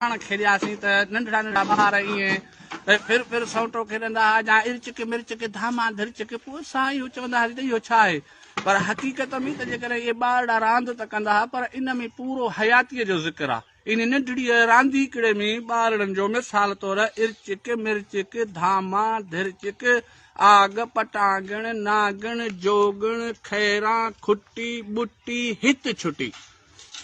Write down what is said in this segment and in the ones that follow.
پاڻ کيڏياسين ته ننڍڙا ننڍڙا ٻار ائين ڦر ڦر سئوٽو کيڏندا ها يا ارچڪ مرچڪ ڌاما ڌرچڪ پوء اسان اهو چوندا هئاسين ته اهو ڇا آهي پر حقيقت ۾ ته جيڪڏهن اهي ٻارڙا راند ته ڪندا ها پر ان ۾ پورو حياتيء جو ذڪر آهي ان ننڍڙيء رانديڪڙي ۾ ٻارڙن جو مثال طور ارچڪ مرچڪ ڌاما ڌرچڪ آگ پٽانگڻ ناگڻ جوڳڻ خيران کٽي ٻٽي هت ڇٽي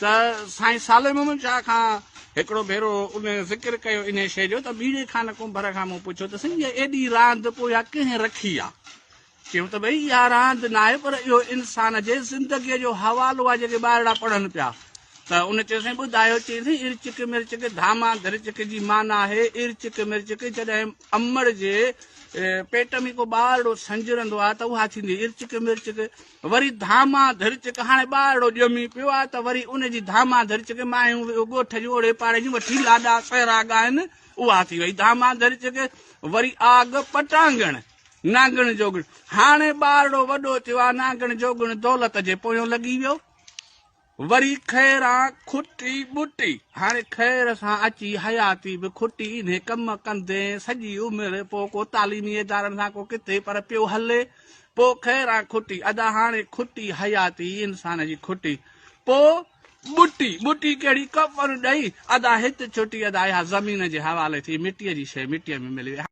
ته سائين صالح محمد شاهه کان هڪڙو ڀيرو ان ذڪر ڪيو انهيء شيء جو ته ٻيڙي خان ڪنڀر کان مون پڇيو ته سائين هيء ايڏي راند پوء اها ڪنهن رکي آ؟ چيو ته ڀئي اها راند ناهي پر اهو انسان جي زندگيء جو حوالو آ جيڪي ٻارڙا پڙهن پيا ته ان چيو سائين ٻڌايو چيائين سائين ارچڪ مرچڪ ڌاما ڌرچڪ جي معنيٰ آهي ارچڪ مرچڪ جڏهن امڙ جي پيٽ ۾ ڪو ٻارڙو سنجرندو آ ته اها ٿيندي ارچڪ مرچڪ وري ڌاما ڌرچڪ هاڻي ٻارڙو ڄمي پيو آ ته وري ان جي ڌاما ڌرچڪ مايون ڳوٺ جون اوڙي پاڙي جون وٺي لاڏا سهرا ڳائن اها ٿي وئي ڌاما ڌرچڪ وري آگ پٽانگڻ نانگڻ جوڳڻ هاڻي ٻارڙو وڏو ٿيو آ نانگڻ جوڳڻ دولت جي پويون لڳي ويو. وري خيران کٽي ٻٽي. هاڻي خير سان اچي حياتي به کٽي انهي ڪم ڪندين سڄي عمر پوء ڪو تعليمي ادارن سان ڪو ڪٿي پر پيو هلي پوء خيران کٽي ادا هاڻي کٽي حياتي انسان جي کٽي پوء ٻٽي ٻٽي ڪهڙي ڪفن ڏئي ادا هت ڇٽي ادا اها زمين جي حوالي ٿي مٽيء جي شيء مٽيء ۾ ملي وئي.